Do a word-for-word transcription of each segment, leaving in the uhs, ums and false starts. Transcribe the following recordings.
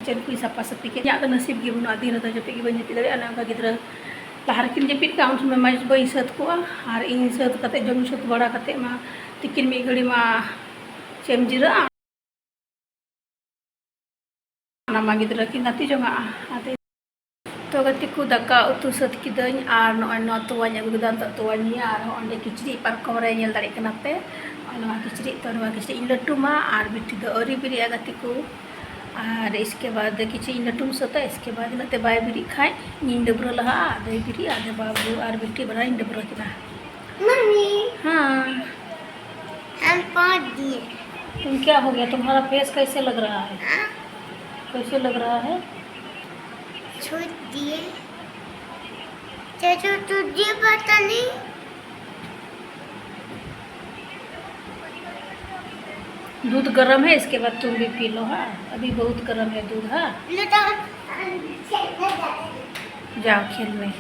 ᱪᱮᱫ ᱠᱚᱧ ᱥᱟᱯᱷᱟ ᱥᱟᱹᱯᱷᱤ ᱠᱮᱫ᱾ ᱤᱧᱟᱹᱜ ᱫᱚ ᱱᱟᱥᱤᱵ ᱜᱮ ᱵᱟᱹᱱᱩᱜᱼᱟ, ᱫᱤᱱ ᱨᱮᱫᱚ ᱡᱟᱹᱯᱤᱫ ᱜᱮ ᱵᱟᱹᱧ ᱡᱟᱹᱯᱤᱫ ᱫᱟᱲᱮᱭᱟᱜᱼᱟ᱾ ᱚᱱᱮ ᱚᱱᱠᱟ ᱜᱤᱫᱽᱨᱟᱹ ᱞᱟᱦᱟ ᱨᱮᱠᱤᱱ ᱡᱟᱹᱯᱤᱫ ᱠᱟᱜᱼᱟ, ᱩᱱ ᱥᱚᱢᱚᱭ ᱢᱟ ᱵᱟᱹᱧ ᱥᱟᱹᱛ ᱠᱚᱜᱼᱟ᱾ ᱟᱨ ᱤᱧ ᱥᱟᱹᱛ ᱠᱟᱛᱮ, ᱡᱚᱢ ᱧᱩ ᱥᱟᱹᱛ ᱵᱟᱲᱟ ᱠᱟᱛᱮ ᱢᱟ ᱛᱤᱠᱤᱱ ᱢᱤᱫ ᱜᱷᱟᱹᱲᱤ ᱢᱟ ᱪᱮᱫ ᱮᱢ ᱡᱤᱨᱟᱹᱜᱼᱟ? ᱚᱱᱟ ᱢᱟ ᱜᱤᱫᱽᱨᱟᱹ ᱠᱤᱱ ᱜᱟᱛᱮ ᱡᱚᱝᱟᱜᱼᱟ᱾ ᱟᱫᱚ ᱛᱚ ᱜᱟᱛᱮ ᱠᱚ, ᱫᱟᱠᱟ ᱩᱛᱩ ᱥᱟᱹᱛ ᱠᱤᱫᱟᱹᱧ ᱟᱨ ᱱᱚᱜᱼᱚᱭ ᱱᱚᱣᱟ ᱛᱚᱣᱟᱧ ᱟᱹᱜᱩ ᱠᱮᱫᱟ, ᱱᱤᱛᱚᱜ ᱛᱚᱣᱟᱧ ᱧᱩᱭᱟ᱾ ᱟᱨ ᱦᱚᱸᱜᱼᱚᱭ ᱚᱸᱰᱮ ᱠᱤᱪᱨᱤᱡ ᱯᱟᱨᱠᱚᱢ ᱨᱮ ᱧᱮᱞ ᱫᱟᱲᱮᱭᱟᱜ ᱠᱟᱱᱟ ᱯᱮ, ᱱᱚᱜᱼᱚᱭ ᱱᱚᱣᱟ ᱠᱤᱪᱨᱤᱡ, ᱛᱚ ᱱᱚᱣᱟ ᱠᱤᱪᱨᱤᱡ ᱤᱧ ᱞᱟᱹᱴᱩᱢᱟ ᱟᱨ ᱵᱤᱴᱤ ᱫᱚ ᱟᱹᱣᱨᱤ ᱵᱮᱨᱮᱫᱼᱟ ᱜᱟᱛᱮ ᱠᱚ᱾ ᱟᱨ ᱤᱥᱠᱮ ᱵᱟᱫ ᱠᱤᱪᱨᱤᱡ ᱤᱧ ᱞᱟᱹᱴᱩᱢ ᱥᱟᱹᱛᱟ, ᱤᱥᱠᱮ ᱵᱟᱫ ᱤᱱᱟᱹᱜ ᱛᱮ ᱵᱟᱭ ᱵᱮᱨᱮᱫ ᱠᱷᱟᱡ ᱤᱧ ᱰᱟᱹᱵᱽᱨᱟᱹ ᱞᱟᱦᱟᱜᱼᱟ, ᱟᱫᱚᱭ ᱵᱮᱨᱮᱫᱼᱟ, ᱟᱫᱚ ᱵᱟᱹᱵᱩ ᱟᱨ ᱵᱤᱴᱤ ᱵᱟᱱᱟᱨᱤᱧ ᱰᱟᱹᱵᱽᱨᱟᱹ ᱠᱤᱱᱟ᱾ मम्मी, हाँ। हम पहुंच दिए। तुम क्या हो गया? तुम्हारा फेस कैसे लग रहा है? हाँ? कैसे लग रहा है? छूट दिए। चाचू, तुझे पता नहीं? दूध गर्म है, इसके बाद तुम भी पी लो, हाँ? अभी बहुत गर्म है दूध, हाँ? लो तो। जाओ खेल में।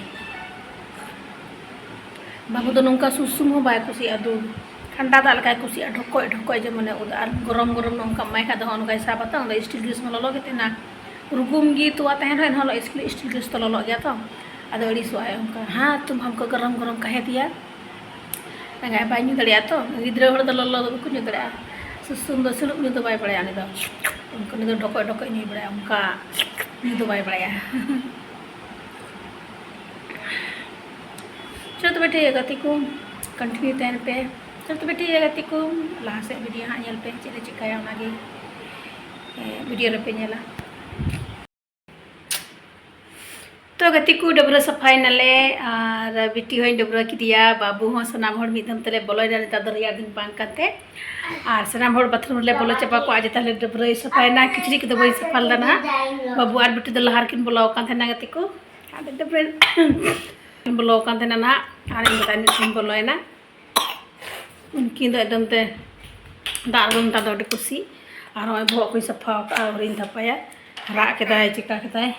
ᱵᱟᱹᱵᱩ ᱫᱚ ᱱᱚᱝᱠᱟ ᱥᱩᱥᱩᱢ ᱦᱚᱸ ᱵᱟᱭ ᱠᱩᱥᱤᱭᱟᱜᱼᱟ, ᱫᱩ ᱴᱷᱟᱱᱰᱟ ᱫᱟᱜ ᱞᱮᱠᱟᱭ ᱠᱩᱥᱤᱭᱟᱜᱼᱟ, ᱰᱷᱚᱠᱚᱡ ᱰᱷᱚᱠᱚᱡ ᱡᱮᱢᱚᱱᱮ ᱩᱫᱟ᱾ ᱟᱨ ᱜᱚᱨᱚᱢ ᱜᱚᱨᱚᱢ ᱱᱚᱝᱠᱟ ᱮᱢᱟᱭ ᱠᱷᱟᱡ ᱫᱚ ᱦᱚᱸᱜᱼᱚ ᱱᱚᱝᱠᱟᱭ ᱥᱟᱵᱟ ᱛᱚ, ᱚᱱᱟ ᱫᱚ ᱥᱴᱤᱞ ᱜᱞᱟᱥ ᱢᱟ ᱞᱚᱞᱚ ᱜᱮ ᱛᱟᱦᱮᱱᱟ, ᱨᱩᱜᱩᱢ ᱜᱮ ᱛᱚᱣᱟ ᱛᱟᱦᱮᱱ ᱨᱮᱦᱚᱸ ᱮᱱᱦᱚᱸ ᱥᱴᱤᱞ ᱜᱞᱟᱥ ᱛᱚ ᱞᱚᱞᱚᱜ ᱜᱮᱭᱟ ᱛᱚ, ᱟᱫᱚ ᱟᱹᱲᱤᱥᱚᱜᱼᱟᱭ ᱚᱱᱠᱟ᱾ हाँ, तुम हमको गरम गरम काहे दिया? ᱮᱸᱜᱟᱭ ᱵᱟᱭ ᱧᱩ ᱫᱟᱲᱮᱭᱟᱜᱼᱟ ᱛᱚ, ᱜᱤᱫᱽᱨᱟᱹ ᱦᱚᱲ ᱫᱚ ᱞᱚᱞᱚ ᱫᱚ ᱵᱟᱠᱚ ᱧᱩ ᱫᱟᱲᱮᱭᱟᱜᱼᱟ᱾ ᱥᱩᱥᱩᱢ ᱫᱚ ᱥᱤᱲᱩᱵ ᱧᱩ ᱫᱚ ᱵᱟᱭ ᱵᱟᱲᱟᱭᱟ ᱩᱱᱤ ᱫᱚ, ᱚᱱᱠᱟ ᱩᱱᱤ ᱫᱚ ᱰᱷᱚᱠᱚᱡ ᱰᱷᱚᱠᱚᱡ ᱧᱩᱭ ᱵᱟᱲᱟᱭᱟ, ᱚᱱᱠᱟ ᱧᱩ ᱫᱚ ᱵᱟᱭ ᱵᱟᱲᱟᱭᱟ᱾ ᱪᱚᱞᱚ ᱛᱚᱵᱮ ᱴᱷᱤᱠ ᱜᱮᱭᱟ ᱜᱟᱛᱮ ᱠᱚ, ᱠᱚᱱᱴᱤᱱᱤᱭᱩ ᱛᱟᱦᱮᱱ ᱯᱮ᱾ ᱪᱚᱞᱚ ᱛᱚᱵᱮ ᱴᱷᱤᱠ ᱜᱮᱭᱟ ᱜᱟᱛᱮ ᱠᱚ, ᱞᱟᱦᱟ ᱥᱮᱫ ᱵᱷᱤᱰᱤᱭᱳ ᱦᱟᱸᱜ ᱧᱮᱞ ᱯᱮ, ᱪᱮᱫ ᱞᱮ ᱪᱤᱠᱟᱹᱭᱟ ᱚᱱᱟᱜᱮ, ᱮ, ᱵᱷᱤᱰᱤᱭᱳ ᱨᱮᱯᱮ ᱧᱮᱞᱟ᱾ ᱛᱚ ᱜᱟᱛᱮ ᱠᱚ, ᱰᱟᱹᱵᱽᱨᱟᱹ ᱥᱟᱯᱷᱟᱭᱮᱱᱟᱞᱮ ᱟᱨ ᱵᱤᱴᱤ ᱦᱚᱸᱧ ᱰᱟᱹᱵᱽᱨᱟᱹ ᱠᱮᱫᱮᱭᱟ, ᱵᱟᱹᱵᱩ ᱦᱚᱸ, ᱥᱟᱱᱟᱢ ᱦᱚᱲ ᱢᱤᱫ ᱫᱚᱢ ᱛᱮᱞᱮ ᱵᱚᱞᱚᱭᱮᱱᱟ᱾ ᱱᱮᱛᱟᱨ ᱫᱚ ᱨᱮᱭᱟᱲ ᱫᱤᱱ ᱵᱟᱝ ᱠᱟᱱᱛᱮ, ᱟᱨ ᱥᱟᱱᱟᱢ ᱦᱚᱲ ᱵᱟᱛᱷᱨᱩᱢ ᱨᱮᱞᱮ ᱵᱚᱞᱚ ᱪᱟᱵᱟ ᱠᱚᱜᱼᱟ᱾ ᱡᱮ ᱛᱟᱦᱞᱮ ᱰᱟᱹᱵᱽᱨᱟᱹᱭ ᱥᱟᱯᱷᱟᱭᱮᱱᱟ, ᱠᱤᱪᱨᱤᱡ ᱠᱚᱫᱚ ᱵᱟᱹᱧ ᱥᱟᱯᱷᱟ ᱞᱮᱫᱟ ᱱᱟᱦᱟᱜ᱾ ᱵᱟᱹᱵᱩ ᱟᱨ ᱵᱤᱴᱤ ᱫᱚ ᱞᱟᱦᱟ ᱨᱮᱠᱤᱱ ᱵᱚᱞᱚ ᱟᱠᱟᱱ ᱛᱟᱦᱮᱱᱟ ᱜᱟᱛᱮ ᱠᱚ, ᱟᱫᱚ ᱰᱟᱹᱵᱽᱨᱟᱹ ᱵᱚᱞᱚ ᱟᱠᱟᱱ ᱛᱟᱦᱮᱱᱟ ᱱᱟᱦᱟᱜ, ᱟᱨ ᱤᱧ ᱫᱚ ᱛᱟᱭᱱᱚᱢ ᱛᱮᱧ ᱵᱚᱞᱚᱭᱮᱱᱟ᱾ ᱩᱱᱠᱤᱱ ᱫᱚ ᱮᱠᱫᱚᱢ ᱛᱮ ᱫᱟᱜ ᱨᱮᱫᱚ ᱱᱮᱛᱟᱨ ᱫᱚ ᱟᱹᱰᱤ ᱠᱩᱥᱤ᱾ ᱟᱨ ᱱᱚᱜᱼᱚᱭ ᱵᱚᱦᱚᱜ ᱠᱚᱧ ᱥᱟᱯᱷᱟ ᱟᱠᱟᱫᱼᱟ, ᱟᱹᱣᱨᱤᱧ ᱫᱷᱟᱯᱟᱭᱟ, ᱨᱟᱜ ᱠᱮᱫᱟᱭ, ᱪᱤᱠᱟ ᱠᱮᱫᱟᱭ,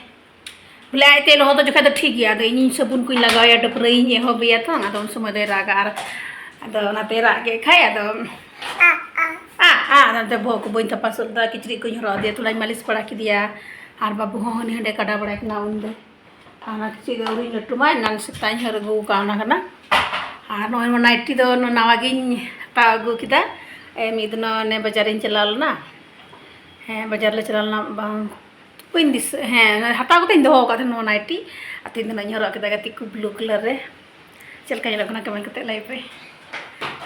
ᱵᱚᱞᱮ ᱟᱡᱛᱮ ᱞᱚᱦᱚᱫᱚᱜ ᱡᱚᱠᱷᱟᱡ ᱫᱚ ᱴᱷᱤᱠ ᱜᱮᱭᱟ᱾ ᱟᱫᱚ ᱤᱧᱤᱧ ᱥᱟᱵᱚᱱ ᱠᱚᱧ ᱞᱟᱜᱟᱣᱟᱭᱟ, ᱰᱟᱹᱵᱽᱨᱟᱹᱭᱤᱧ ᱮᱦᱚᱵᱮᱭᱟ ᱛᱚ, ᱟᱫᱚ ᱩᱱ ᱥᱚᱢᱚᱭ ᱫᱚᱭ ᱨᱟᱜᱟ᱾ ᱟᱨ ᱟᱫᱚ ᱚᱱᱟᱛᱮ ᱨᱟᱜ ᱠᱮᱫ ᱠᱷᱟᱡ ᱟᱫᱚ ᱟ, ᱟ, ᱟᱨ ᱦᱟᱱᱛᱮ ᱵᱚᱦᱚᱜ ᱠᱚ ᱵᱟᱹᱧ ᱛᱟᱯᱟ ᱥᱟᱹᱛ ᱫᱟ, ᱠᱤᱪᱨᱤᱡ ᱠᱚᱧ ᱦᱚᱨᱚᱜ ᱟᱫᱮᱭᱟ, ᱛᱷᱚᱲᱟᱧ ᱢᱟᱹᱞᱤᱥ ᱵᱟᱲᱟ ᱠᱮᱫᱮᱭᱟ᱾ ᱟᱨ ᱵᱟᱹᱵᱩ ᱦᱚᱸ ᱦᱟᱹᱱᱤ ᱦᱟᱸᱰᱮ ᱠᱟᱰᱟ ᱵᱟᱲᱟᱭ ᱠᱟᱱᱟ ᱩᱱᱤ ᱫᱚ᱾ ᱟᱨ ᱚᱱᱟ ᱠᱤᱪᱨᱤᱡ ᱫᱚ ᱟᱹᱣᱨᱤᱧ ᱞᱟᱹᱴᱩᱢᱟ, ᱮᱱᱟᱝ ᱥᱮᱛᱟᱜ ᱤᱧ ᱦᱟᱹᱨ ᱟᱹᱜᱩ ᱠᱟᱣᱱᱟ ᱠᱟᱱᱟ᱾ ᱟᱨ ᱱᱚᱜᱼᱚᱭ ᱱᱚᱣᱟ ᱱᱟᱭᱴᱤ ᱫᱚ ᱱᱟᱣᱟ ᱜᱤᱧ ᱦᱟᱛᱟᱣ ᱟᱹᱜᱩ ᱠᱮᱫᱟ᱾ ᱮ, ᱢᱤᱫ ᱫᱤᱱ ᱚᱱᱮ ᱵᱟᱡᱟᱨᱤᱧ ᱪᱟᱞᱟᱣ ᱞᱮᱱᱟ᱾ ᱦᱮᱸ, ᱵᱟᱡᱟᱨ ᱞᱮ ᱪᱟᱞᱟᱣ ᱞᱮᱱᱟ, ᱵᱟᱝ, ᱵᱟᱹᱧ ᱫᱤᱥᱟᱹ, ᱦᱮᱸ, ᱦᱟᱛᱟᱣ ᱠᱟᱛᱮᱧ ᱫᱚᱦᱚ ᱟᱠᱟᱫ ᱛᱟᱦᱮᱱᱟ ᱱᱚᱣᱟ ᱱᱟᱭᱴᱤ᱾ ᱟᱨ ᱛᱮᱦᱮᱧ ᱫᱚ ᱱᱟᱜ ᱤᱧ ᱦᱚᱨᱚᱜ ᱠᱮᱫᱟ ᱜᱟᱛᱮ ᱠᱚ blue colour ᱨᱮ᱾ ᱪᱮᱫ ᱞᱮᱠᱟ ᱧᱮᱞᱚᱜ ᱠᱟᱱᱟ comment ᱠᱟᱛᱮ ᱞᱟᱹᱭ ᱯᱮ᱾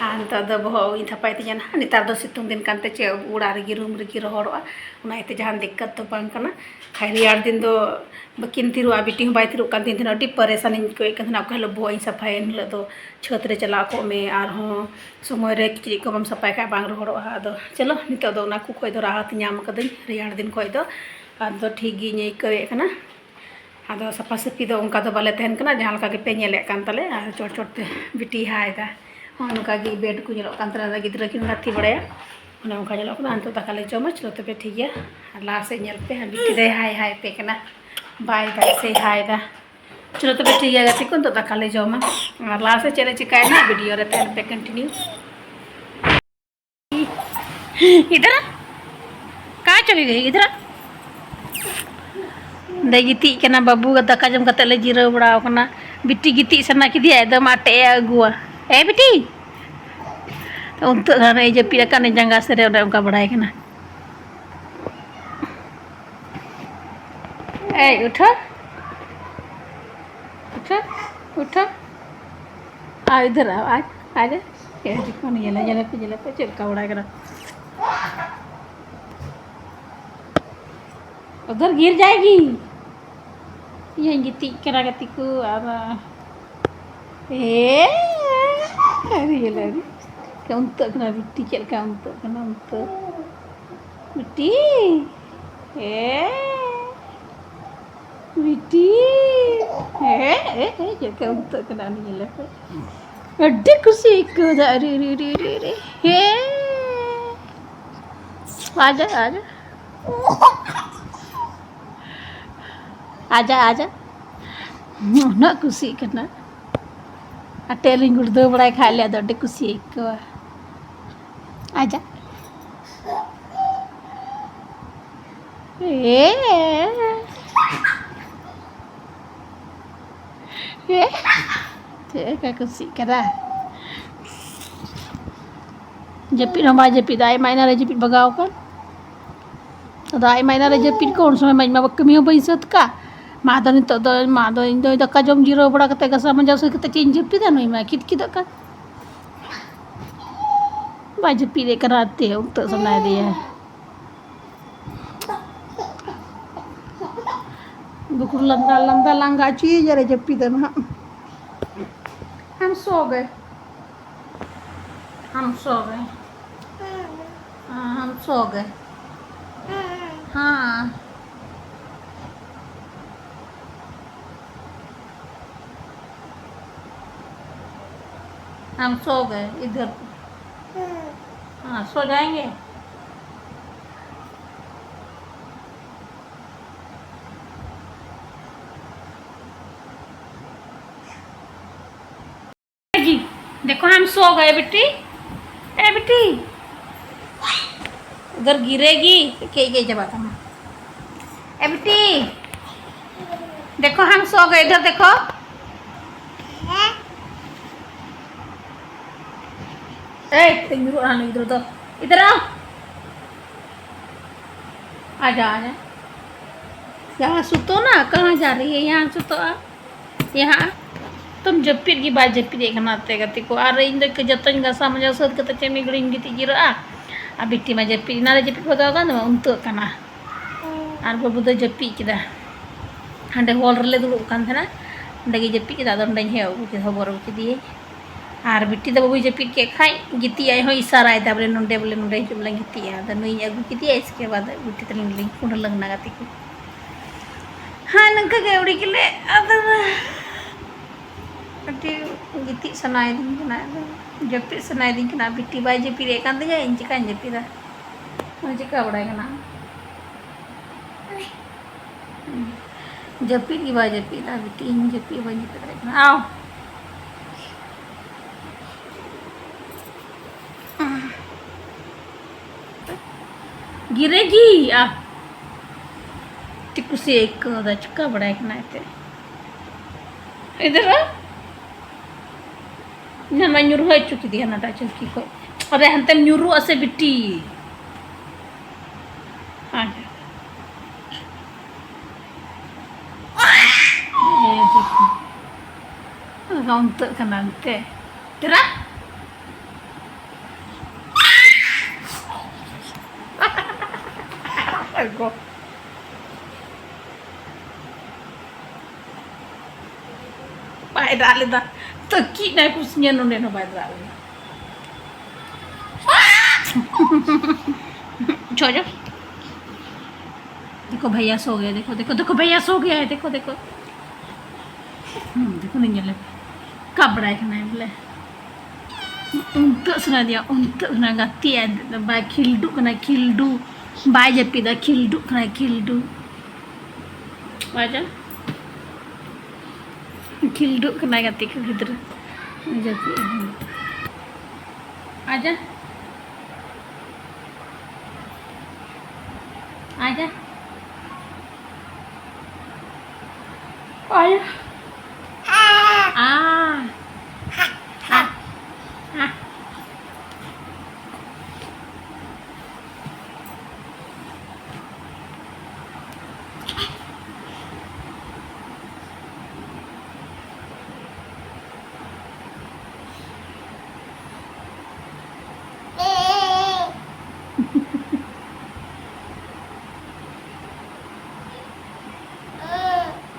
ᱟᱨ ᱱᱤᱛᱚᱜ ᱫᱚ ᱵᱚᱦᱚᱜ ᱤᱧ ᱛᱷᱟᱯᱟᱭ ᱛᱤᱧᱟ ᱱᱟᱦᱟᱜ᱾ ᱱᱮᱛᱟᱨ ᱫᱚ ᱥᱤᱛᱩᱝ ᱫᱤᱱ ᱠᱟᱱᱛᱮ ᱪᱮᱫ ᱚᱲᱟᱜ ᱨᱮᱜᱮ room ᱨᱮᱜᱮ ᱨᱚᱦᱚᱲᱚᱜᱼᱟ, ᱚᱱᱟ ᱤᱭᱟᱹᱛᱮ ᱡᱟᱦᱟᱱ ᱫᱤᱠᱠᱟᱛ ᱫᱚ ᱵᱟᱝ ᱠᱟᱱᱟ᱾ ᱠᱷᱟᱭ ᱨᱮᱭᱟᱲ ᱫᱤᱱ ᱫᱚ ᱵᱟᱹᱠᱤᱱ ᱛᱷᱤᱨᱚᱜᱼᱟ, ᱵᱤᱴᱤ ᱦᱚᱸ ᱵᱟᱭ ᱛᱷᱤᱨᱚᱜ ᱠᱟᱱ ᱛᱤᱧ ᱛᱟᱦᱮᱱᱟ, ᱟᱹᱰᱤ ᱯᱟᱨᱮᱥᱟᱱᱤᱧ ᱟᱹᱭᱠᱟᱹᱣᱮᱫ ᱠᱟᱱ ᱛᱟᱦᱮᱱᱟ᱾ ᱚᱠᱟ ᱦᱤᱞᱳᱜ ᱵᱚᱦᱚᱜ ᱤᱧ ᱥᱟᱯᱷᱟᱭᱟ ᱮᱱ ᱦᱤᱞᱳᱜ ᱫᱚ ᱪᱷᱟᱹᱛ ᱨᱮ ᱪᱟᱞᱟᱣ ᱠᱚᱜ ᱢᱮ, ᱟᱨᱦᱚᱸ ᱥᱚᱢᱚᱭ ᱨᱮ ᱠᱤᱪᱨᱤᱡ ᱠᱚ ᱵᱟᱢ ᱥᱟᱯᱷᱟᱭ ᱠᱷᱟᱡ ᱵᱟᱝ ᱨᱚᱦᱚᱲᱚᱜᱼᱟ᱾ ᱟᱫᱚ ᱪᱚᱞᱚ, ᱱᱤᱛᱚᱜ ᱫᱚ ᱚᱱᱟ ᱠᱚ ᱠᱷᱚᱡ ᱫᱚ ᱨᱟᱦᱟᱛ ᱧᱟᱢ ᱠᱟᱹᱫᱟᱹᱧ ᱨᱮᱭᱟᱲ ᱫᱤᱱ ᱠᱷᱚᱡ ᱫᱚ᱾ ᱟᱫᱚ ᱴᱷᱤᱠ ᱜᱮᱧ ᱟᱹᱭᱠᱟᱹᱣᱮᱫ ᱠᱟᱱᱟ᱾ ᱟᱫᱚ ᱥᱟᱯᱷᱟ ᱥᱟᱹᱯᱷᱤ ᱫᱚ ᱚᱱᱠᱟ ᱫᱚ ᱵᱟᱞᱮ ᱛᱟᱦᱮᱱ ᱠᱟᱱᱟ, ᱡᱟᱦᱟᱸ ᱞᱮᱠᱟ ᱜᱮᱯᱮ ᱧᱮᱞᱮᱫ ᱠᱟᱱ ᱛᱟᱞᱮ᱾ ᱟᱨ ᱪᱚᱴ ᱪᱚᱴ ᱛᱮ ᱵᱤᱴᱤᱭ ᱦᱟᱭ ᱫᱟ, ᱱᱚᱜᱼᱚ ᱱᱚᱝᱠᱟ ᱜᱮ bed ᱠᱚ ᱧᱮᱞᱚᱜ ᱠᱟᱱ ᱛᱟᱞᱮ, ᱜᱤᱫᱽᱨᱟᱹ ᱠᱤᱱ ᱜᱟᱛᱮ ᱵᱟᱲᱟᱭᱟ, ᱚᱱᱮ ᱚᱱᱠᱟ ᱧᱮᱞᱚᱜ ᱠᱟᱱᱟ᱾ ᱱᱤᱛᱚᱜ ᱫᱟᱠᱟ ᱞᱮ ᱡᱚᱢᱟ, ᱪᱚᱞᱚ ᱛᱚᱵᱮ ᱴᱷᱤᱠ ᱜᱮᱭᱟ᱾ ᱟᱨ ᱞᱟᱦᱟ ᱥᱮᱫ ᱧᱮᱞ ᱯᱮ, ᱵᱤᱴᱤ ᱫᱚᱭ ᱦᱟᱭ ᱦᱟᱭ ᱯᱮ ᱠᱟᱱᱟ, ᱵᱟᱭ ᱵᱟᱭ ᱥᱮ ᱦᱟᱭ ᱫᱟ᱾ ᱪᱚᱞᱚ ᱛᱚᱵᱮ ᱴᱷᱤᱠ ᱜᱮᱭᱟ ᱜᱟᱛᱮ ᱠᱚ, ᱱᱤᱛᱚᱜ ᱫᱟᱠᱟ ᱞᱮ ᱡᱚᱢᱟ᱾ ᱟᱨ ᱞᱟᱦᱟ ᱥᱮᱫ ᱪᱮᱫ ᱞᱮ ᱪᱤᱠᱟᱭᱮᱱᱟ video ᱨᱮ ᱛᱟᱦᱮᱱ ᱯᱮ continue᱾ ᱤᱫᱷᱟᱨ ᱠᱟ ᱪᱚᱞᱤ ᱜᱟᱭ ᱤᱫᱷᱟᱨ? ᱫᱟᱭ ᱜᱤᱛᱤᱡ ᱠᱟᱱᱟ ᱵᱟᱹᱵᱩ, ᱫᱟᱠᱟ ᱡᱚᱢ ᱠᱟᱛᱮ ᱞᱮ ᱡᱤᱨᱟᱹᱣ ᱵᱟᱲᱟᱣ ᱠᱟᱱᱟ᱾ ᱵᱤᱴᱤ ᱜᱤᱛᱤᱡ ᱥᱟᱱᱟ ᱠᱮᱫᱮᱭᱟ, ᱮᱠᱫᱚᱢ ᱟᱴᱮ ᱮ ᱟᱹᱜᱩᱣᱟ᱾ ᱮ ᱵᱤᱴᱤ! ᱩᱱᱛᱟᱹᱜ ᱜᱟᱱ ᱮ ᱡᱟᱹᱯᱤᱫ ᱟᱠᱟᱫ, ᱡᱟᱸᱜᱟ ᱥᱮᱫ ᱨᱮ ᱚᱱᱮ ᱚᱱᱠᱟ ᱵᱟᱲᱟᱭ ᱠᱟᱱᱟ᱾ ᱮᱭ ᱩᱴᱷᱟᱹ, ᱩᱴᱷᱟᱹ, ᱩᱴᱷᱟᱹ᱾ ᱟᱨ ᱤᱫᱷᱟᱨ ᱟᱣ, ᱟᱡ, ᱟᱡ, ᱮ ᱫᱮᱠᱷᱚ, ᱧᱮᱞᱮ, ᱧᱮᱞᱮ ᱯᱮ, ᱧᱮᱞᱮ ᱯᱮ, ᱪᱮᱫ ᱞᱮᱠᱟ ᱵᱟᱲᱟᱭ ᱠᱟᱱᱟ᱾ ᱩᱫᱷᱟᱨ ᱜᱤᱨ ᱡᱟᱭᱮᱜᱤ᱾ ᱤᱧ ᱜᱤᱛᱤᱡ ᱠᱟᱱᱟ ᱜᱟᱛᱮ ᱠᱚ, ᱟᱨ, ᱮ, ᱟᱹᱣᱨᱤ ᱧᱮᱞᱮ, ᱟᱹᱣᱨᱤ᱾ ᱩᱱᱛᱟᱹᱜ ᱠᱟᱱᱟ ᱵᱤᱴᱤ, ᱪᱮᱫ ᱞᱮᱠᱟ ᱩᱱᱛᱟᱹᱜ ᱠᱟᱱᱟ, ᱩᱱᱛᱟᱹᱜ᱾ ᱵᱤᱴᱤ, ᱮ, ᱵᱤᱴᱤ, ᱮ, ᱮ, ᱮ, ᱪᱮᱫ ᱞᱮᱠᱟ ᱩᱱᱛᱟᱹᱜ ᱠᱟᱱᱟ ᱩᱱᱤ, ᱧᱮᱞᱮ ᱯᱮ᱾ ᱟᱹᱰᱤ ᱠᱩᱥᱤ ᱟᱹᱭᱠᱟᱹᱣ ᱫᱟ, ᱟᱹᱰᱤ, ᱟᱹᱰᱤ, ᱟᱹᱰᱤ, ᱟᱹᱰᱤ, ᱟᱹᱰᱤ᱾ ᱦᱮᱸ᱾ ᱟᱡᱟ, ᱟᱡᱟ᱾ ᱟᱡᱟ, ᱟᱡᱟ᱾ ᱩᱱᱟᱹᱜ ᱠᱩᱥᱤᱜ ᱠᱟᱱᱟ᱾ ᱟᱴᱮ ᱞᱤᱧ ᱜᱩᱲᱫᱟᱹᱣ ᱵᱟᱲᱟᱭ ᱠᱷᱟᱡ ᱞᱮ, ᱟᱫᱚ ᱟᱹᱰᱤ ᱠᱩᱥᱤ ᱟᱹᱭᱠᱟᱹᱣᱟ᱾ ᱟᱡᱟ᱾ ᱮ, ᱮ, ᱪᱮᱫ ᱞᱮᱠᱟ ᱠᱩᱥᱤᱜ ᱠᱟᱱᱟ᱾ ᱡᱟᱹᱯᱤᱫ ᱦᱚᱸ ᱵᱟᱭ ᱡᱟᱹᱯᱤᱫ, ᱟᱡ ᱢᱟ ᱮᱱᱟᱱ ᱨᱮ ᱡᱟᱹᱯᱤᱫ ᱵᱷᱟᱜᱟᱣ ᱟᱠᱟᱱ᱾ ᱟᱫᱚ ᱟᱡ ᱢᱟ ᱮᱱᱟᱱ ᱨᱮ ᱡᱟᱹᱯᱤᱫ ᱠᱚ, ᱩᱱ ᱥᱚᱢᱚᱭ ᱢᱟ ᱤᱧ ᱢᱟ ᱠᱟᱹᱢᱤ ᱦᱚᱸ ᱵᱟᱹᱧ ᱥᱟᱹᱛ ᱠᱟᱜ᱾ ᱢᱟ ᱟᱫᱚ ᱱᱤᱛᱚᱜ ᱫᱚ, ᱢᱟ ᱟᱫᱚ ᱤᱧ ᱫᱚ ᱫᱟᱠᱟ ᱡᱚᱢ ᱡᱤᱨᱟᱹᱣ ᱵᱟᱲᱟ ᱠᱟᱛᱮ, ᱜᱟᱥᱟᱣ ᱢᱟᱡᱟᱣ ᱥᱟᱹᱛ ᱠᱟᱛᱮ ᱪᱮᱫ ᱤᱧ ᱡᱟᱹᱯᱤᱫᱟ? ᱱᱩᱭ ᱢᱟ ᱠᱤᱫ ᱠᱤᱫᱚᱜ ᱠᱟᱱ᱾ ᱵᱟᱭ ᱡᱟᱹᱯᱤᱫ ᱮᱫ ᱠᱟᱱᱟ, ᱟᱨ ᱛᱮ ᱩᱛᱟᱹᱜ ᱥᱟᱱᱟᱭᱮᱫᱮᱭᱟ᱾ ᱵᱩᱠᱩᱲ ᱞᱟᱸᱫᱟ, ᱞᱟᱸᱫᱟ ᱞᱟᱸᱜᱟ ᱦᱚᱪᱚᱭᱮᱭᱟ, ᱡᱟᱹᱯᱤᱫᱟ ᱱᱟᱦᱟᱜ᱾ ᱦᱟᱢ ᱥᱚ ᱜᱮ᱾ हम सो गए। हाँ, हम सो गए। हाँ। हम सो गए इधर। हाँ, सो जाएंगे। जी, देखो हम सो गए बेटी। ए बेटी, उधर गिरेगी तो के के जवाब देना। ए बेटी, देखो हम सो गए, इधर देखो। ए, इधर तो, इधर आओ। आजा, आजा। यहाँ सुतो ना, कहाँ जा रही है? यहाँ सुतो आप। ᱭᱟ ᱦᱟᱸᱜ, ᱛᱚᱢ ᱡᱟᱹᱯᱤᱫ ᱜᱮ ᱵᱟᱭ ᱡᱟᱹᱯᱤᱫᱮᱫ ᱠᱟᱱᱟ ᱟᱛᱮ ᱜᱟᱛᱮ ᱠᱚ᱾ ᱟᱨ ᱤᱧ ᱫᱚ ᱡᱚᱛᱚᱧ ᱜᱟᱥᱟᱣ ᱢᱟᱡᱟᱣ ᱥᱟᱹᱛ ᱠᱟᱛᱮ ᱪᱮᱫ ᱢᱤᱫ ᱜᱷᱟᱹᱲᱤᱡ ᱤᱧ ᱜᱤᱛᱤᱡ ᱡᱤᱨᱟᱹᱜᱼᱟ᱾ ᱟᱨ ᱵᱤᱴᱤ ᱢᱟ ᱡᱟᱹᱯᱤᱫ, ᱮᱱᱟᱱ ᱨᱮ ᱡᱟᱹᱯᱤᱫ ᱵᱷᱟᱜᱟᱣ ᱠᱟᱱ ᱛᱟᱢᱟ, ᱩᱱᱛᱟᱹᱜ ᱠᱟᱱᱟ᱾ ᱟᱨ ᱵᱟᱹᱵᱩ ᱫᱚ ᱡᱟᱹᱯᱤᱫ ᱠᱮᱫᱟ, ᱦᱟᱸᱰᱮ ᱦᱚᱞ ᱨᱮᱞᱮ ᱫᱩᱲᱩᱵ ᱠᱟᱱ ᱛᱟᱦᱮᱱᱟ, ᱚᱸᱰᱮ ᱜᱮ ᱡᱟᱹᱯᱤᱫ ᱠᱮᱫᱟ᱾ ᱟᱫᱚ ᱚᱸᱰᱮᱧ ᱦᱮᱡ ᱟᱹᱜᱩ ᱠᱮᱫᱟ, ᱦᱚᱵᱚᱨ ᱟᱹᱜᱩ ᱠᱮᱫᱮᱭᱟᱹᱧ᱾ ᱟᱨ ᱵᱤᱴᱤ ᱫᱚ ᱵᱟᱹᱵᱩᱭ ᱡᱟᱹᱯᱤᱫ ᱠᱮᱫ ᱠᱷᱟᱡ ᱜᱤᱛᱤᱡ, ᱟᱡ ᱦᱚᱸ ᱤᱥᱟᱨᱟᱭ ᱫᱟ ᱵᱚᱞᱮ, ᱱᱚᱸᱰᱮ ᱵᱚᱞᱮ, ᱱᱚᱸᱰᱮ ᱦᱤᱡᱩᱜ ᱵᱚᱞᱮ ᱜᱤᱛᱤᱡᱼᱟ᱾ ᱟᱫᱚ ᱱᱩᱭᱤᱧ ᱟᱹᱜᱩ ᱠᱮᱫᱮᱭᱟ, ᱤᱥᱠᱮ ᱵᱟᱫᱽ ᱵᱤᱴᱤ ᱛᱟᱹᱞᱤᱧ ᱞᱤᱧ ᱠᱩᱰᱟᱹᱞᱟᱝ ᱱᱟ ᱜᱟᱛᱮ ᱠᱚ᱾ ᱦᱮᱸ, ᱱᱤᱝᱠᱟᱹ ᱜᱮ ᱟᱹᱣᱲᱤ ᱜᱮᱞᱮ, ᱟᱫᱚ ᱟᱹᱰᱤ ᱜᱤᱛᱤᱡ ᱥᱟᱱᱟᱭᱮᱫᱤᱧ ᱠᱟᱱᱟ, ᱟᱫᱚ ᱡᱟᱹᱯᱤᱫ ᱥᱟᱱᱟᱭᱮᱫᱤᱧ ᱠᱟᱱᱟ᱾ ᱵᱤᱴᱤ ᱵᱟᱭ ᱡᱟᱹᱯᱤᱫ ᱮᱫ ᱠᱟᱱ ᱛᱤᱧᱟᱹ, ᱤᱧ ᱪᱤᱠᱟᱹᱧ ᱡᱟᱹᱯᱤᱫᱟ? ᱚᱱᱟ ᱪᱤᱠᱟᱹ ᱵᱟᱲᱟᱭ ᱠᱟᱱᱟ, ᱡᱟᱹᱯᱤᱫ ᱜᱮ ᱵᱟᱭ ᱡᱟᱹᱯᱤᱫᱟ ᱵᱤᱴᱤ, ᱤᱧ ᱡᱟᱹᱯᱤᱫ ᱦᱚᱸ ᱵᱟᱹᱧ ᱡᱟᱹᱯᱤᱫ ᱫᱟᱲᱮᱭᱟᱜ ᱠᱟᱱᱟ᱾ ᱟᱣ, ᱜᱤᱨᱮᱜᱤ, ᱟ᱾ ᱪᱮᱫ ᱠᱩᱥᱤ ᱟᱹᱭᱠᱟᱹᱣ ᱫᱟ, ᱪᱤᱠᱟ ᱵᱟᱲᱟᱭ ᱠᱟᱱᱟ ᱮᱱᱛᱮ? ᱤᱫᱷᱟᱨ ᱟ᱾ ᱧᱟᱢᱟ, ᱧᱩᱨᱦᱟᱹ ᱦᱚᱪᱚ ᱠᱮᱫᱮᱭᱟ ᱦᱟᱱᱟᱴᱟᱜ ᱪᱟᱹᱣᱠᱤ ᱠᱷᱚᱡ᱾ ᱟᱨᱮ ᱦᱟᱱᱛᱮᱢ ᱧᱩᱨᱩᱜ ᱟᱥᱮ ᱵᱤᱴᱤ? ᱟᱪᱪᱷᱟ᱾ ᱮ ᱫᱮᱠᱷᱚ᱾ ᱚᱱᱛᱟᱹᱜ ᱠᱟᱱᱟ ᱮᱱᱛᱮ᱾ ᱛᱮᱨᱟ᱾ ᱜᱚ-, ᱵᱟᱭ ᱨᱟᱜ ᱞᱮᱫᱟ᱾ ᱛᱟᱹᱠᱤᱡ ᱱᱟᱭ ᱠᱩᱥᱤᱧᱟ, ᱱᱚᱸᱰᱮ ᱦᱚᱸ ᱵᱟᱭ ᱨᱟᱜ ᱞᱮᱫᱟ᱾ ᱪᱷᱚ ᱡᱚ᱾ देखो भैया सो गए, देखो, देखो, देखो भैया सो गया है, देखो, देखो। ᱦᱩᱸ, ᱫᱮᱠᱷᱚ ᱱᱤᱧ ᱧᱮᱞᱮ᱾ ᱠᱟᱵᱲᱟᱭ ᱠᱟᱱᱟᱭ ᱵᱚᱞᱮ᱾ ᱩᱱᱛᱟᱹᱜ ᱥᱟᱱᱟᱭᱮᱫᱤᱧᱟ, ᱩᱱᱛᱟᱹᱜ ᱥᱟᱱᱟ ᱜᱟᱛᱮᱜ ᱟᱭ, ᱵᱟᱭ ᱠᱷᱤᱞᱰᱩᱜ ᱠᱟᱱᱟᱭ, ᱠᱷᱤᱞᱰᱩ᱾ ᱵᱟᱭ ᱡᱟᱹᱯᱤᱫᱟ, ᱠᱷᱤᱞᱰᱩᱜ ᱠᱟᱱᱟᱭ, ᱠᱷᱤᱞᱰᱩ᱾ ᱟᱪᱪᱷᱟ᱾ ᱠᱷᱤᱞᱰᱩᱜ ᱠᱟᱱᱟᱭ ᱜᱟᱛᱮ ᱠᱚ ᱜᱤᱫᱽᱨᱟᱹ᱾ ᱡᱟᱹᱯᱤᱫ ᱦᱚᱸ᱾ ᱟᱪᱪᱷᱟ᱾ ᱟᱪᱪᱷᱟ᱾ ᱟᱭᱟ᱾ ᱟ᱾ ᱟ᱾ ᱟ᱾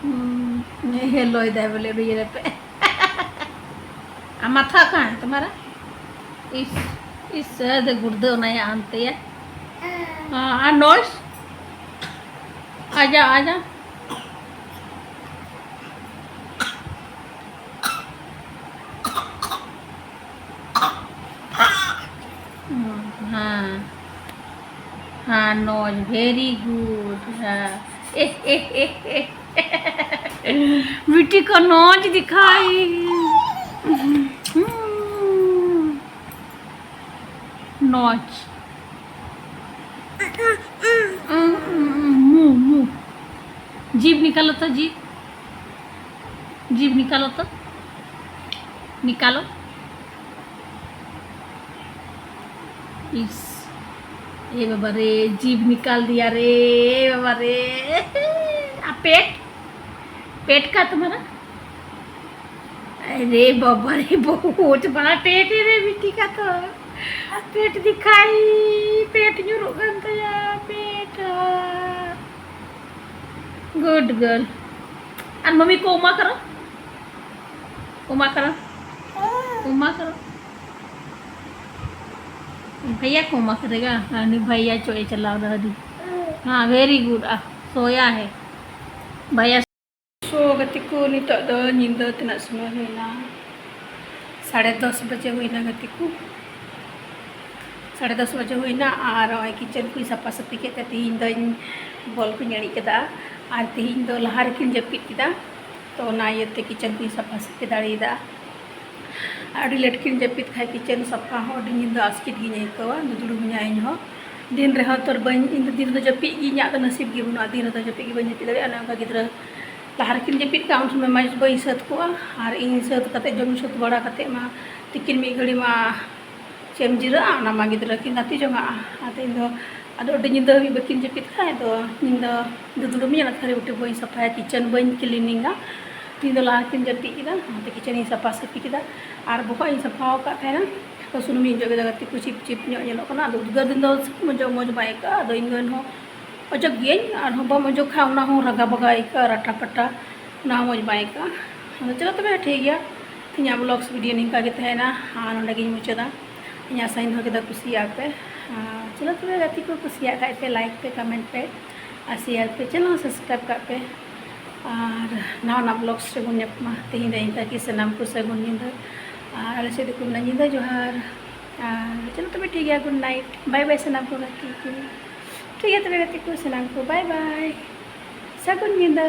ᱦᱩᱸ, ᱦᱮᱞᱳᱭ ᱫᱟᱭ ᱵᱚᱞᱮ, ᱩᱱᱤ ᱧᱮᱞᱮ ᱯᱮ᱾ ᱟᱢ ᱢᱟᱛᱷᱟ ᱠᱟᱱ ᱛᱩᱢᱦᱟᱨᱟ? ᱤᱥ, ᱤᱥ, ᱥᱟᱹᱫ ᱜᱩᱲᱫᱟᱹ ᱚᱱᱟᱭᱟ ᱟᱱᱛᱮᱭᱟ᱾ ᱦᱟᱸ, ᱟᱨ ᱱᱚᱭᱥ? ᱟᱡᱟ, ᱟᱡᱟ᱾ ᱦᱩᱸ, ᱦᱮᱸ᱾ ᱦᱮᱸ, ᱱᱚᱡᱽ, very good, ᱦᱮᱸ᱾ ᱮᱦ, ᱮᱦ, ᱮᱦ, ᱮᱦ᱾ ᱵᱤᱴᱤ ᱠᱚ ᱱᱚᱡᱽ ᱫᱤᱠᱷᱟᱭ᱾ ᱦᱩᱸ᱾ ᱱᱚᱡᱽ᱾ ᱢᱩ, ᱢᱩ᱾ जीभ निकालो तो, जीभ, जीभ निकालो तो, निकालो। इस, ए बाबा रे, जीभ निकाल दिया रे, ए बाबा रे। आ पेट, पेट का तुम्हारा? अरे बाबा रे, बहुत बड़ा पेट है रे बिट्टी का तो। पेट दिखाई, पेट ᱧᱩᱨᱩᱜ ᱠᱟᱱ ᱛᱟᱭᱟ, पेट। Good girl. और मम्मी को उमा करो, उमा करो, उमा करो। भैया को उमा करेगा। हाँ, नहीं, भैया चोए चला रहा दी। हाँ, वेरी गुड। आ, सोया है भैया। सो ᱜᱟᱛᱮ ᱠᱚ, ᱱᱤᱛᱚᱜ ᱫᱚ ᱧᱤᱫᱟᱹ ᱛᱤᱱᱟᱹᱜ ᱥᱚᱢᱚᱭ ᱦᱩᱭᱱᱟ? ᱥᱟᱲᱮ ᱫᱚᱥ ᱵᱟᱡᱮ ᱦᱩᱭᱱᱟ ᱜᱟᱛᱮ ᱠᱚ, ᱥᱟᱲᱮ ᱫᱚᱥ ᱵᱟᱡᱮ ᱦᱩᱭᱱᱟ᱾ ᱟᱨ ᱱᱚᱜᱼᱚᱭ ᱠᱤᱪᱮᱱ ᱠᱚᱧ ᱥᱟᱯᱷᱟ ᱥᱟᱹᱯᱷᱤ ᱠᱮᱫ ᱛᱮ ᱛᱮᱦᱮᱧ ᱫᱚᱧ ᱵᱚᱞ ᱠᱚᱧ ᱮᱱᱮᱡ ᱠᱮᱫᱟ᱾ ᱟᱨ ᱛᱮᱦᱮᱧ ᱫᱚ ᱞᱟᱦᱟ ᱨᱮᱠᱤᱱ ᱡᱟᱹᱯᱤᱫ ᱠᱮᱫᱟ, ᱛᱚ ᱚᱱᱟ ᱤᱭᱟᱹᱛᱮ ᱠᱤᱪᱮᱱ ᱠᱚᱧ ᱥᱟᱯᱷᱟ ᱥᱟᱹᱯᱷᱤ ᱫᱟᱲᱮᱭᱟᱫᱟ᱾ ᱟᱹᱰᱤ ᱞᱮᱴ ᱠᱤᱱ ᱡᱟᱹᱯᱤᱫ ᱠᱷᱟᱡ ᱠᱤᱪᱮᱱ ᱥᱟᱯᱷᱟ ᱦᱚᱸ ᱟᱹᱰᱤ ᱧᱤᱫᱟᱹ ᱟᱥᱠᱮᱛ ᱜᱤᱧ ᱟᱹᱭᱠᱟᱹᱣᱟ, ᱫᱩᱫᱲᱩᱢ ᱤᱧᱟ ᱤᱧ ᱦᱚᱸ᱾ ᱫᱤᱱ ᱨᱮᱦᱚᱸ ᱛᱚ ᱵᱟᱹᱧ, ᱤᱧ ᱫᱚ ᱫᱤᱱ ᱨᱮᱫᱚ ᱡᱟᱹᱯᱤᱫ ᱜᱮ ᱤᱧᱟᱹᱜ ᱫᱚ ᱱᱟᱥᱤᱵ ᱜᱮ ᱵᱟᱹᱱᱩᱜᱼᱟ, ᱫᱤᱱ ᱨᱮᱫᱚ ᱡᱟᱹᱯᱤᱫ ᱜᱮ ᱵᱟᱹᱧ ᱡᱟᱹᱯᱤᱫ ᱫᱟᱲᱮᱭᱟᱜᱼᱟ᱾ ᱚᱱᱮ ᱚᱱᱠᱟ ᱜᱤᱫᱽᱨᱟᱹ ᱞᱟᱦᱟ ᱨᱮᱠᱤᱱ ᱡᱟᱹᱯᱤᱫ ᱠᱟᱜᱼᱟ, ᱩᱱ ᱥᱚᱢᱚᱭ ᱢᱟ ᱵᱟᱹᱧ ᱥᱟᱹᱛ ᱠᱚᱜᱼᱟ᱾ ᱟᱨ ᱤᱧ ᱥᱟᱹᱛ ᱠᱟᱛᱮ, ᱡᱚᱢ ᱥᱟᱹᱛ ᱵᱟᱲᱟ ᱠᱟᱛᱮ ᱢᱟ ᱛᱤᱠᱤᱱ ᱢᱤᱫ ᱜᱷᱟᱹᱲᱤ ᱢᱟ ᱪᱮᱫ ᱮᱢ ᱡᱤᱨᱟᱹᱜᱼᱟ, ᱚᱱᱟ ᱢᱟ ᱜᱤᱫᱽᱨᱟᱹ ᱠᱤᱱ ᱜᱟᱛᱮ ᱡᱚᱝᱟᱜᱼᱟ᱾ ᱟᱫᱚ ᱤᱧ ᱫᱚ ᱟᱫᱚ ᱟᱹᱰᱤ ᱧᱤᱫᱟᱹ ᱦᱟᱹᱵᱤᱡ ᱵᱟᱹᱠᱤᱱ ᱡᱟᱹᱯᱤᱫ ᱠᱷᱟᱡ ᱫᱚ ᱤᱧ ᱫᱚ ᱫᱩᱫᱲᱩᱢᱤᱧ, ᱚᱱᱟ ᱛᱷᱟᱹᱨᱤ ᱵᱟᱹᱴᱤ ᱵᱟᱹᱧ ᱥᱟᱯᱷᱟᱭᱟ, ᱠᱤᱪᱮᱱ ᱵᱟᱹᱧ ᱠᱞᱤᱱᱤᱝᱟ᱾ ᱛᱮᱦᱮᱧ ᱫᱚ ᱞᱟᱦᱟ ᱨᱮᱠᱤᱱ ᱡᱟᱹᱯᱤᱫ ᱠᱮᱫᱟ, ᱚᱱᱟᱛᱮ ᱠᱤᱪᱮᱱ ᱤᱧ ᱥᱟᱯᱷᱟ ᱥᱟᱹᱯᱷᱤ ᱠᱮᱫᱟ᱾ ᱟᱨ ᱵᱚᱦᱚᱜ ᱤᱧ ᱥᱟᱯᱷᱟ ᱟᱠᱟᱫ ᱛᱟᱦᱮᱱᱟ, ᱛᱚ ᱥᱩᱱᱩᱢ ᱤᱧ ᱚᱡᱚᱜ ᱠᱮᱫᱟ, ᱜᱟᱛᱮ ᱠᱚ ᱪᱤᱯ ᱪᱤᱯ ᱧᱚᱜ ᱧᱮᱞᱚᱜ ᱠᱟᱱᱟ᱾ ᱟᱫᱚ ᱩᱫᱽᱜᱟᱹᱨ ᱫᱤᱱ ᱫᱚ ᱥᱩᱱᱩᱢ ᱚᱡᱚᱜ ᱢᱚᱡᱽ ᱵᱟᱭ ᱟᱹᱭᱠᱟᱹᱜᱼᱟ᱾ ᱟᱫᱚ ᱤᱧ ᱫᱚ ᱮᱱᱦᱚᱸ ᱚᱡᱚᱜ ᱜᱤᱭᱟᱹᱧ, ᱟᱨᱦᱚᱸ ᱵᱟᱢ ᱚᱡᱚᱜ ᱠᱷᱟᱱ ᱚᱱᱟ ᱦᱚᱸ ᱨᱟᱜᱟ ᱵᱟᱜᱟ ᱟᱹᱭᱠᱟᱹᱜᱼᱟ, ᱨᱟᱴᱟ ᱯᱟᱴᱟ, ᱚᱱᱟ ᱦᱚᱸ ᱢᱚᱡᱽ ᱵᱟᱭ ᱟᱹᱭᱠᱟᱹᱜᱼᱟ᱾ ᱟᱫᱚ ᱪᱚᱞᱚ ᱛᱚᱵᱮ ᱴᱷᱤᱠ ᱜᱮᱭᱟ, ᱛᱮᱦᱮᱧᱟᱜ ᱵᱞᱚᱜᱥ ᱵᱷᱤᱰᱤᱭᱳ ᱱᱤᱝᱠᱟ ᱜᱮ ᱛᱟᱦᱮᱱᱟ, ᱟᱨ ᱱᱚᱸᱰᱮ ᱜᱤᱧ ᱢᱩᱪᱟᱹᱫᱟ᱾ ᱤᱧ ᱟᱥᱟᱧ ᱫᱚᱦᱚ ᱠᱮᱫᱟ ᱠᱩᱥᱤᱭᱟᱜ ᱯᱮ᱾ ᱟᱨ ᱪᱚᱞᱚ ᱛᱚᱵᱮ ᱜᱟᱛᱮ ᱠᱚ, ᱠᱩᱥᱤᱭᱟᱜ ᱠᱷᱟᱡ ᱯᱮ ᱞᱟᱭᱤᱠ ᱯᱮ, ᱠᱚᱢᱮᱱᱴ ᱯᱮ ᱟᱨ ᱥᱮᱭᱟᱨ ᱯᱮ, ᱪᱮᱱᱮᱞ ᱦᱚᱸ ᱥᱟᱵᱥᱠᱨᱟᱭᱤᱵᱽ ᱠᱟᱜ ᱯᱮ᱾ ᱟᱨ ᱱᱟᱣᱟ ᱱᱟᱣᱟ ᱵᱞᱚᱜᱥ ᱨᱮᱵᱚᱱ ᱧᱟᱯᱟᱢᱟ᱾ ᱛᱮᱦᱮᱧ ᱫᱚ ᱤᱱᱠᱟ ᱜᱮ, ᱥᱟᱱᱟᱢ ᱠᱚ ᱥᱟᱹᱜᱩᱱ ᱧᱤᱫᱟᱹ᱾ ᱟᱨ ᱟᱞᱮ ᱥᱮᱫ ᱫᱚᱠᱚ ᱢᱮᱱᱟ ᱧᱤᱫᱟᱹ ᱡᱚᱦᱟᱨ᱾ ᱟᱨ ᱪᱚᱞᱚ ᱛᱚᱵᱮ ᱴᱷᱤᱠ ᱜᱮᱭᱟ, ᱜᱩᱰ ᱱᱟᱭᱤᱴ, ᱵᱟᱭ ᱵᱟᱭ ᱥᱟᱱᱟᱢ ᱠᱚ ᱜᱟᱛᱮ ᱠᱚ᱾ ᱴᱷᱤᱠ ᱜᱮᱭᱟ ᱛᱚᱵᱮ ᱜᱟᱛᱮ ᱠᱚ, ᱥᱟᱱᱟᱢ ᱠᱚ ᱵᱟᱭ ᱵᱟᱭ, ᱥᱟᱹᱜᱩᱱ ᱧᱤᱫᱟᱹ᱾